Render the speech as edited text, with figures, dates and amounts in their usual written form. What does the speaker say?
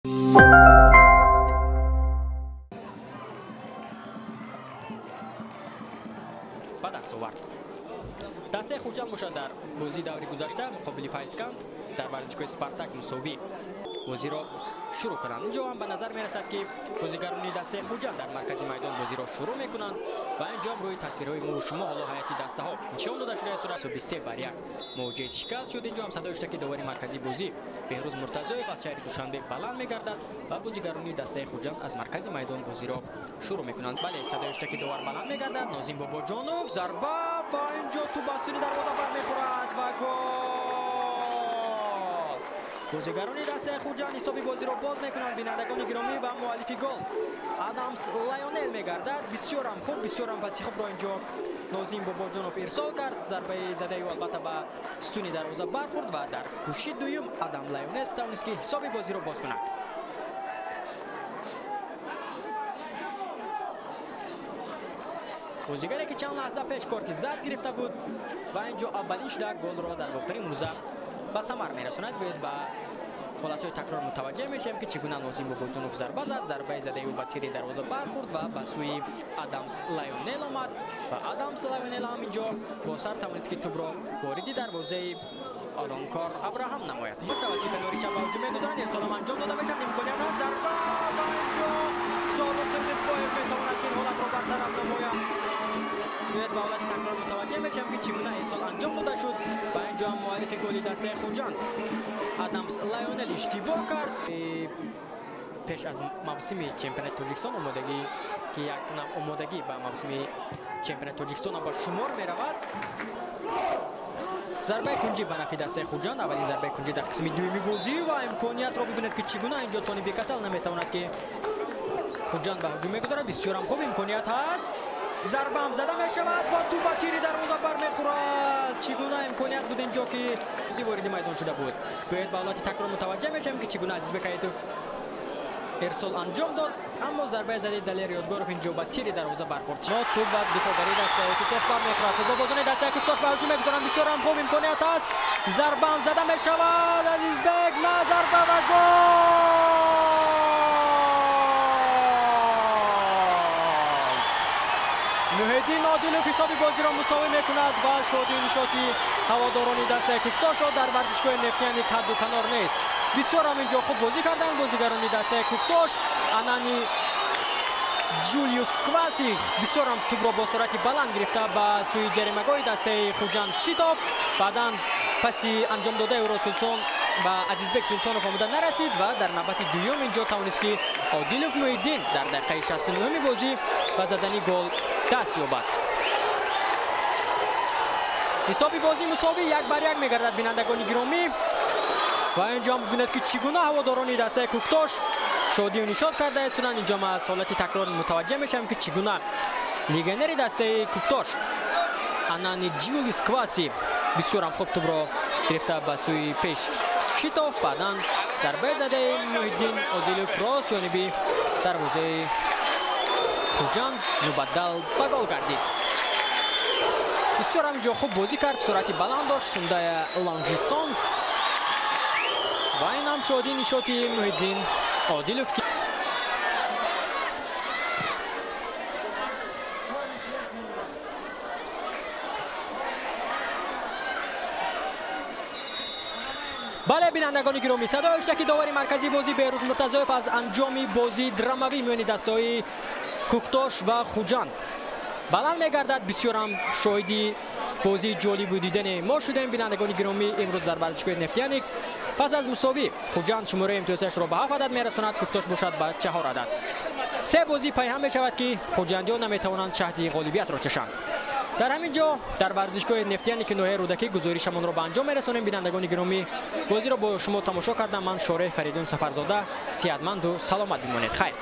Ба даст овард. Дастаи Хуҷанд бошад дар бозии даври гузашта муқобили Файзканд дар варзишгоҳи Спартак мусовӣ бозиро шурӯъ кунанд. Инҷо ҳам ба назар мерасад, ки бозигарони дастаи Хуҷанд дар маркази майдон бозиро шурӯъ мекунанд ва инҷо ҳам рӯи тасвирҳои мо шумо ҳоло ҳайати дастаҳо нишон дода шудааст. Ҳисоби 3-1 мувоҷиҳаи шикаст шуд. Инҷо ҳам садои шуда, ки довари марказии бозӣ Беҳрӯз Муртазоев аз шаҳри Душанбе баланд мегардад ва бозигарони дастаи Хуҷанд аз маркази майдон бозиро шурӯъ мекунанд. Бале, садои шуда, ки довар баланд мегардад. Нозим Бобоҷонов зарба ва инҷо тӯп ба сӯи дарвоза бармехӯрад ва гол! Бозигарони дастаи Хуҷанд ҳисоби бозиро боз мекунанд. Бинандагони гиромӣ, ва муаллифи гол Адамс Лайонел мегардад. Бисёрам хуб, бисёрам паси хубро инҷо Нозим Бобоҷонов ирсол кард. Зарбаи задаи ӯ албатта ба сутуни дарвоза бархӯрд ва дар кӯшиши дуюм Адам Лайонел тавонист, ки ҳисоби бозиро боз кунад. Бозигаре, ки чанд лаҳза пеш корти зард гирифта буд ва инҷо аввалин шуда голро дар охири мурза ба самар мерасонад. Биёед ба ҳолатҳои такрор мутаваҷҷеҳ мешавем, ки чӣ гуна Нозим Бобоҷонов зарба зад. Зарбаи задаи ӯ ба тири дарвоза бархӯрд ва ба сӯи Адамс Лайонел омад ва Адамс Лайонел ҳам инҷо бо сар тавонист, ки тӯбро вориди дарвозаи Алонкор Абраҳам намояд. Тавассути канори чап ба ҳуҷум мегузаранд. Ирсолам анҷом дода мешавад. Имконият ҳаст, зарба ва инҷо Шоҳрух Қирғизбоев метавонад, ки ин ҳолатро бартараф намояд. Биёед ба ҳолати такрор мутаваҷҷеҳ мешавем, ки чӣ гуна ирсол анҷом дода шуд ва инҷо ҳам муаллифи голи дастаи Хуҷанд Адамс Лайонел иштибоҳ кард. Пеш аз мавсими чемпионати Тоҷикистон омодагӣ, ки як нав омодагӣ ба мавсими чемпионати Тоҷикистон ба шумор меравад. Зарбаи кунҷӣ ба нафи дастаи Хуҷанд, аввалин зарбаи кунҷӣ дар қисми дуюми бозӣ ва имкониятро бибинед, ки чӣ гуна инҷо Тони Бекатал наметавонад, ки Хуҷанд ба ҳуҷум мегузарад. Бисёрам хуб имконият ҳаст, зарба ҳам зада мешавад ва тӯп ба тири дарвоза бармехӯрад. Чӣ гуна имконият буд инҷо, ки бозӣ вориди майдон шуда буд. Биёед ба ҳолати такрор мутаваҷҷеҳ мешавем, ки чӣ гуна Азизбек Аитов ирсол анҷом дод, аммо зарбаи задаи Далер Ёдгоров инҷо ба тири дарвоза бархӯрд. Но тӯп ба дифоъгари дастаи Кӯктош бармехӯрад. Футболбозони дастаи Кӯктош ба ҳуҷум мегузаранд. Бисёрам хуб имконият ҳаст, зарба ҳам зада мешавад. Азизбек на зарба ва гол! Муҳиддин Одилов ҳисоби бозиро мусовӣ мекунад ва шодию нишоти ҳаводорони дастаи Кӯктошро дар варзишгоҳи Нефтияник ҳадду канор нест. Бисёр ҳам инҷо хуб бозӣ карданд бозигарони дастаи Кӯктош. Анани Ҷулиус Кваси бисёр ҳам тӯбро бо суръати баланд гирифта ба сӯи ҷаримагоҳи дастаи Хуҷанд шитоб. Баъдан паси анҷом додаи ӯро Султон ба Азизбек Султонов омода нарасид ва дар навбати дуюм инҷо тавонист, ки Одилов Муҳиддин дар дақиқаи 69-уми бозӣ ба задани гол даст ёбад. Ҳисоби бозӣ мусовӣ 1-1 мегардад, бинандагони гиромӣ. Ва инҷо ҳам бибинед, ки чӣ гуна ҳаводорони дастаи Кӯктош шодию нишод карда истоданд. Инҷо ма аз ҳолати такрор мутаваҷҷеҳ мешавем, ки чӣ гуна легионери дастаи Кӯктош Анани Ҷулис Кваси бисёр ҳам хуб тӯбро гирифта ба сӯи пеш шитофт. Баъдан зарбаи задаи Муҳиддин Одилов рост ҷониби дарвозаи Хуҷанд мубаддал ба гол гардид. Бисёр ҳам инҷо хуб бозӣ кард, суръати баланд дошт Сундая Ланжисон ва ин ҳам шодии нишоти Муҳиддин Одилов. Бале, бинандагони гиромӣ, садои ки довари марказии бозӣ Беҳрӯз Муртазоев аз анҷоми бозии драмавӣ миёни дастаҳои Кӯктош ва Хуҷанд баланд мегардад. Бисёрам шоҳиди бозии ҷолибу дидани мо шудем, бинандагони гиромӣ, имрӯз дар варзишгоҳи Нефтияник. Пас аз мусовӣ Хуҷанд шумораи имтиёзияшро ба 7 адад мерасонад, Кӯктош бошад ба 4 адад. Се бозӣ пайҳам мешавад, ки хуҷандиён наметавонанд шаҳди ғолибиятро чашанд. Дар ҳамин ҷо дар варзишгоҳи Нефтияники ноҳияи Рӯдакӣ гузоришамонро ба анҷом мерасонем. Бинандагони гиромӣ, бозиро бо шумо тамошо кардам ман, Шореҳ Фаридун Сафарзода. Сиҳатманду саломат бимонед. Хайр.